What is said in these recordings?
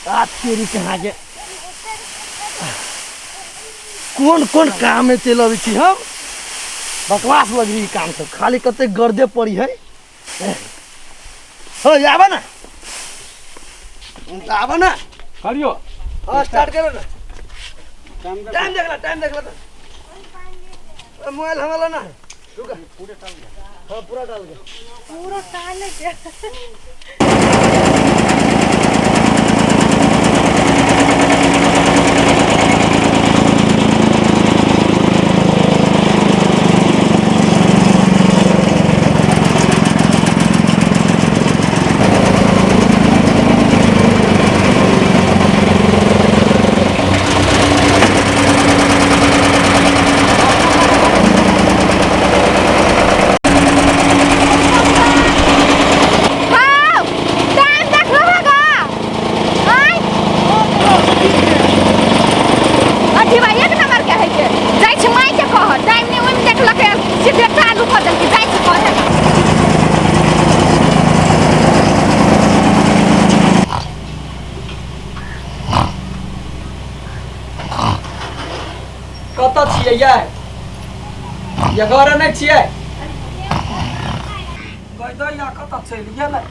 आ तेरी कहाँ के कोन कोन काम में चलि अबै छी हम बकवास लगली ई काम सब खाली कते गर्दे पड़ी है हो आब ना आब ना करियो हाँ स्टार्ट करो ना टाइम देख ला टाइम देख ला तो मोबाइल हमारा ना है रुका हाँ पूरा डाल गया पूरा डाल गया। हाँ, टाइम देख लो होगा। आय। अथी बा, एक नंबर के है के। जाइ छी माय के कह, टाइम नहि ओहिमे देखलकै, सीधे चालू कऽ देलकै, जाइ छी कहे। कतऽ छियै यै ये घरे नहि छियै कहि दैया कतऽ चलि गेलै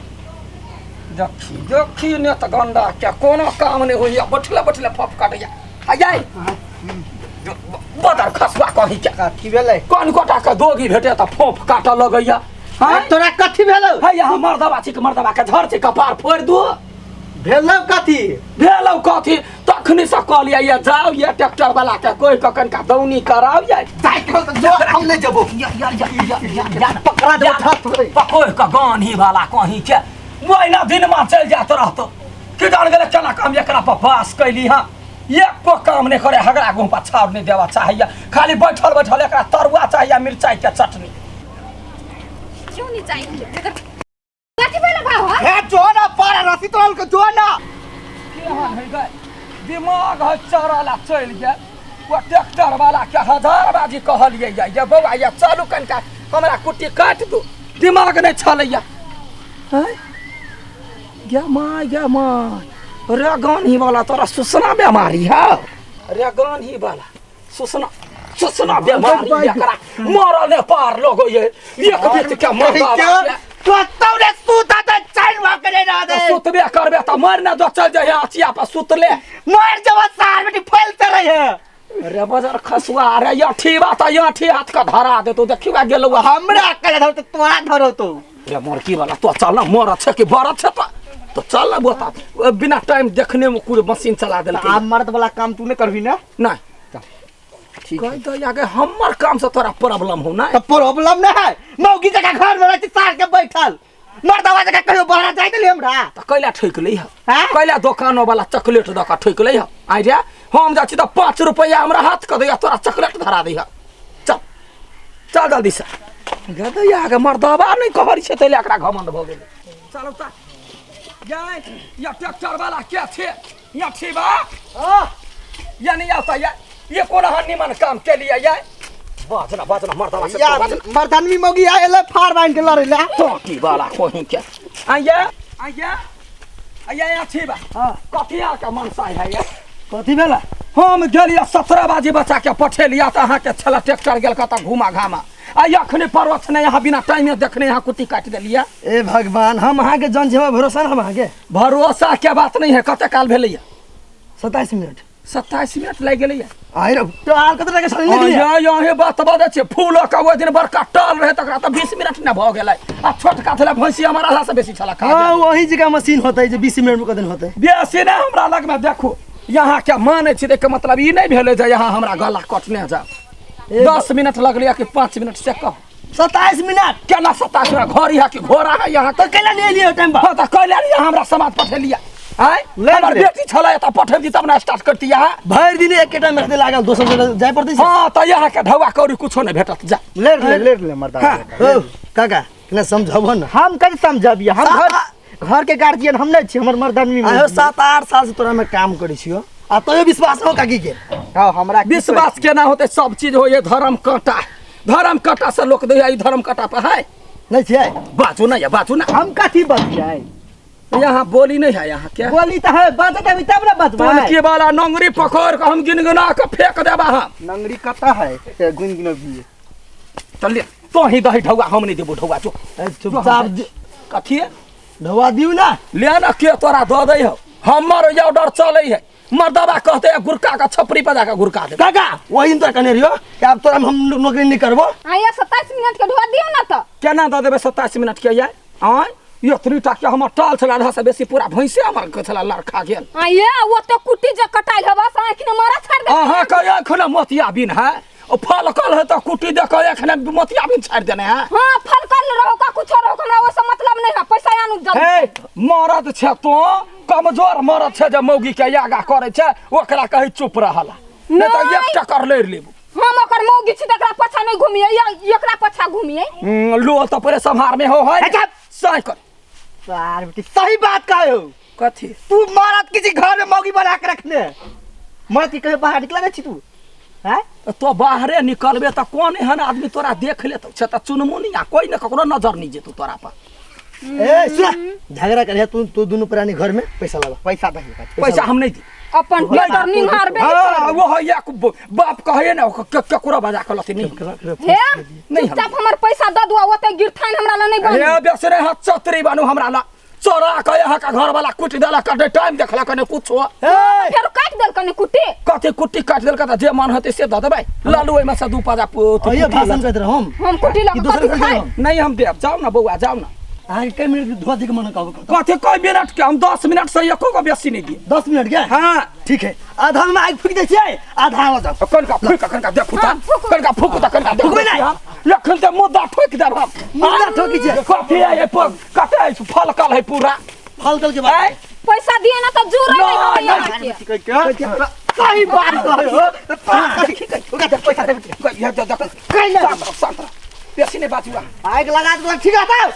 देखी देखी ने तऽ गंडा के कोनो काम नहि होइया बैठले बैठले फप काटैया आ यै बदर खसुआ कही के कथी भेलै कोन गोटा के दोगी भेटे तऽ फोफ काटऽ लगैया हाँ तोरा कथी भेलौ है यहाँ मर्दबा छी मर्दबा के झड़ छै कपार फोड़ि दू भेलौ कथी भेलौ कथी तखनी से कहलियै ये जाउ ये ट्रैक्टर वाला के कोई के कनिका दौनी कराउ ये जाय के तो जो हम नहि जेबो या या या या या या पकड़ा देबो हाथ रे। पकड़ के गान्ही वाला कहीं के महीना दिन में चलि जात रहतो कि जान गेलै केना काम एकरा पर बास कैली हँ एको काम नहि करे हगरा गुम्पा पर छाउर नहि देवा चाहिए खाली बैठल बैठल एकरा तरुआ चाहिए मिरचाई के चटनी क्यों नहीं चाहिए कथी भेल भाव हे जो ना पारा रसी तोड़ल के जो ना केहन है गए दिमाग है चरला चलि गेल ओ ट्रैक्टर वाला के हजार बाजी कहलियै या ये बौआ या चलू कनिका हमरा कुट्टी काटि दू दिमाग नहि छलैया हैं गे माय गे माय रे गान्ही वाला तोरा सुसना बेमारी है रे गान्ही वाला सुसना सुसना बेमारी एकरा मरल ने पार लगो ये एक बीत के मरदा कतौ ने सुता त चैन भ के नहीं रह दे सुतबे करबे त मर ने दो चल जाए अचिया पर सुतले मर जब सार बेटी फैलते रहे है रे बजर खसुआ रे यठी बात यठी हाथ का धरा दे तो देखियो गेलौ हमरा करे धर तो तोरा धरो तो रे मुर्गी वाला तो चल ना मोर छै कि बड़ छै तो तो चल ना बोता बिना टाइम देखने में पूरे मशीन चला देलकै आब मर्द वाला काम तू नहीं करबी ना नहीं ठीक कह दो आगे हमर काम से तोरा प्रॉब्लम हो ना तो प्रॉब्लम ना है मौगी जगह घर में रहती सार के बैठल मर्दवा जगह कहियो बाहर जाय देली हमरा तो कैला ठोक लै है हाँ? कैला दोकानो वाला चॉकलेट दऽ कऽ ठोक लै है आइ रे हम जाइ छी तऽ 5 रुपैआ हमरा हाथ कऽ दैया तोरा चॉकलेट धरा दैया चल चल जल्दी से गदैया के मर्दबा नहि कहै छै तै लए एकरा घमंड भऽ गेलै चलू तऽ ये या ट्रैक्टर वाला के छै या छी बा या नहीं आता या ये कोन अहाँ निमन काम के लिए ये बाजना बाजना मर्दबा से यार बाजना मर्दानवी मौगी आएले फार बांध के लड़े ला टोटी वाला कोही के आइया आइया आइया या छी बा कथी के मनसा है ये कथी भेला हम गेलियै 17 बजे बच्चा के पठेलियै तऽ अहाँके छलै ट्रैक्टर गेल कतऽ घुमा घामा आ अखने परोछ नहि यहाँ बिना टाइमे देखने यहाँ कुट्टी काटि देलियै ए भगवान हम अहाँके जन छै भरोसा न हम अहाँके भरोसा के बात नहीं है कते काल भेलैया 27 मिनट 27 मिनट लागि गेलैया आइ रे तो आर कते लगे छलै हाँ, ये बात बजै छै फूल के ओहि दिन बड़का टल रहै तकरा तऽ 20 मिनट नहि भऽ गेलै आ छोटका छलै भैंसी हमर आधा से बेसी छलै खा हाँ वही जगह मशीन होतै जे 20 मिनट में कदन होतै बेसी नहि हमरा लगमे देखू यहाँ के मानै छी के मतलब ई नहि भेलै जे यहाँ हमरा गला कटने जाउ 10 मिनट लगलै कि 5 मिनट से कम 27 मिनट केना 27 मिनट घर यहाँ कि घोड़ा है यहाँ तो कैला नहीं एलियै टाइम पर हाँ तऽ कैला नहीं हमरा समाज पठेलियै आँय ले हमर ले। बेटी छलै तऽ पठेबी तब ने स्टार्ट करती यहाँ भरि दिन एके टाइम रखते लागल दोसर जगह जाय पड़तै से। हाँ तऽ यहाँ के ढौआ कौड़ी कुछो नहि भेटत जा लेट ले लेट ले मर्दा हाँ। ओ काका कने समझबो न हम कथी समझबियै हम घर घर के गार्जियन हम नहीं छी हमर मर्दानवी आयो 7-8 साल से तोरा में काम करै छियो आ तैयो विश्वास हो काकी के हाँ हमरा की विश्वास केना होतै सब चीज होइए धर्म कांटा धर्म कांटा से लोक दैया ई धर्म कांटा पर है नहीं छियै बाजू ना या बाजू ना हम कथी बतियै यहाँ बोली नहीं है यहाँ के। बोली त है, बाजत अभी तब ना बचबै। तुनकी वाला नंगरी पकड़ के हम गिनगिना के फेंक देबा हम। नंगरी कता है से गुन गुन भी। चल ले तो ही दही ढौआ, हम नहीं देबो ढौआ। चुप चुपचाप कथी है? ढौआ दिउ ना। ले ना के तोरा दऽ दै हो, हमर ऑर्डर चलै है। मर्दबा कहते है गुरका का छपरी पर जाके गुरका दे। काका वही तो कहने रहियो कि आब तोरा हम नौकरी नहीं करबो। आया 27 मिनट के ढोआ दियौ ना त। केना दऽ देबै 27 मिनट के यार? आँय एतनी टा के हमर टाल छला, आधा से बेसी पूरा भैंसे हमर के छला लड़खा गेल। आये ओते कुट्टी जे कटाइल हबा से आँखि ने मारा छाड़ि दे। अहाँ के एखने मोतिया बिन है, ओ फलकल है तऽ कुट्टी दे के एखने मोतिया बिन छाड़ि देने है। हां फलकल रहो का कुछो रहो, हमरा ओसे मतलब नहीं है, पैसा आनू जल्दी। हे मरद छै तो, कमजोर मरद छै जे मौगी के आगा करै छै, ओकरा कहै चुप रहला, नहीं तऽ एक टक्कर लड़ि लेबू। हम ओकर मौगी छी त एकरा पाछा नहीं घुमिए, या एकरा पाछा घुमिए। लो तऽ परे सम्हार में हो है। अच्छा। सही कर। यार बेटी सही बात कहे हो। कथी? तू मरद किसी घर में मौगी बना के रखने, मरद के कहीं बाहर निकला नहीं छी तू हैं? तो बाहरे निकलबे तऽ कोन एहन आदमी तोरा देख लेतौ छै तऽ चुनमुनिया कोई ने ककरो नजर नहीं जेतौ तोरा पर। ए सुन, झगड़ा करे तू तू दोनों प्राणी घर में पैसा लावा। पैसा दही पैसा हम नहीं दी। अपन पेटर निहारबे। हाँ वो है एक बाप कहे ना ककरो बजा के लथी नहीं। हे नहीं चुपचाप हमर पैसा दऽ दुआ, ओते गिरथान हमरा ला नहीं हे बन। बेसरे हाथ चतरी बनू हमरा ला, चोरा के यहाँ का घर वाला कुट देलक, कटे टाइम देखलक ने कुछो। ए फेर काटि देलक ने कुट्टी। कथी कुट्टी काटि देलक तऽ जे मन हेतै से दऽ देबै। लालू ओहिमे से दू पाजा अइयो भाषण करैत रहू हम। हम कुट्टी लऽ कि कऽ दोसर कथी घर खाइ? जाउ? नहीं हम देब, जाउ ना बौआ जाउ ना। अहाँके कई मिनट धोआ दे के मन कहबो? कथी कई मिनट के? हम 10 मिनट से एको गो बेसी नहीं दिए। 10 मिनट के? हाँ ठीक है, आधा में आगि फूकि दै छियै, आधा आवाज जाउ। कनका फूक, कनका देखू हाँ, तऽ, फूकू। कनका फूकू तऽ, कनका देखू फूकबै नहि। हम। एखन तऽ मुद्दा ठोकि देब हम। मुद्दा ठोकी छियै। कथी है पर कते है फलकल है पूरा। फलकल के बाद आँय? पैसा दिए ना तऽ जुड़ै नहीं नहीं, हम यहाँ के। सही बात कहे हो। पैसा दे। शांत रह, शांत रह, बेसी नहीं बाजू अहाँ। आग लगा दे ठीक है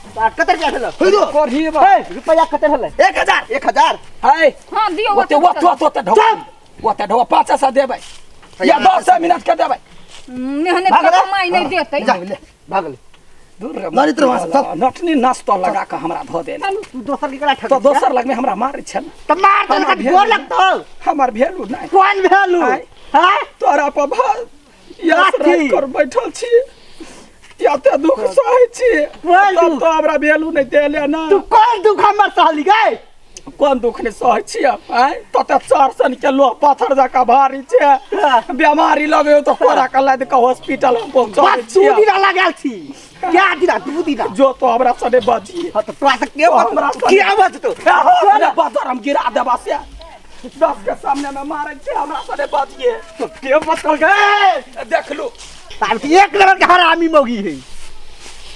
कते रुपया भेल? होय दो। करही बा। ए, रुपया कते भेल? 1000। 1000। है हां दियौ ओते ओते ओते ओते ढौआ, ओते ढौआ 500 देबै या 10 मिनट के देबै। मेहनत भागल के है? कमाई नहीं देतै। जा ले भागल। दूर रे, लड़ित रहो वहाँ से, चल। नटनी नाश्ता लगा के हमरा धऽ देल। चलू। तू दोसर के करा ठग तो दोसर लगमे हमरा मारै छै ने। त मार हमर देलक भेलू गोर लगतौ। हमर भेलू नहि। कोन भेलू? आँय? हैं? तोरा पर भार यस कथी? राखि कर बैठल छी, एते दुख सहै छी, कोन तब दुख? तो हमरा भेलू नहि देले ना। तू कोन दुख हमर सहली गए? कोन दुख नहि सहै छी हम? आँय तते चार सन के लोह पाथर जकाँ भारी छै, बेमारी लगै तऽ कोरा के लादि कऽ हॉस्पिटल हम पहुँचाबै बस दू छियै। दिना लागल छी। क्या दिना? 2 दिना। जो तो हमरा सने बची। हाँ तो तोरा से के तो हमरा सने के बचतो? बदर हम गिरा देबा से 10 के सामने में मारै छै, हमरा सने बचिए। तो के बचल गए? देखलू तार एक नंबर के हरामी मौगी है।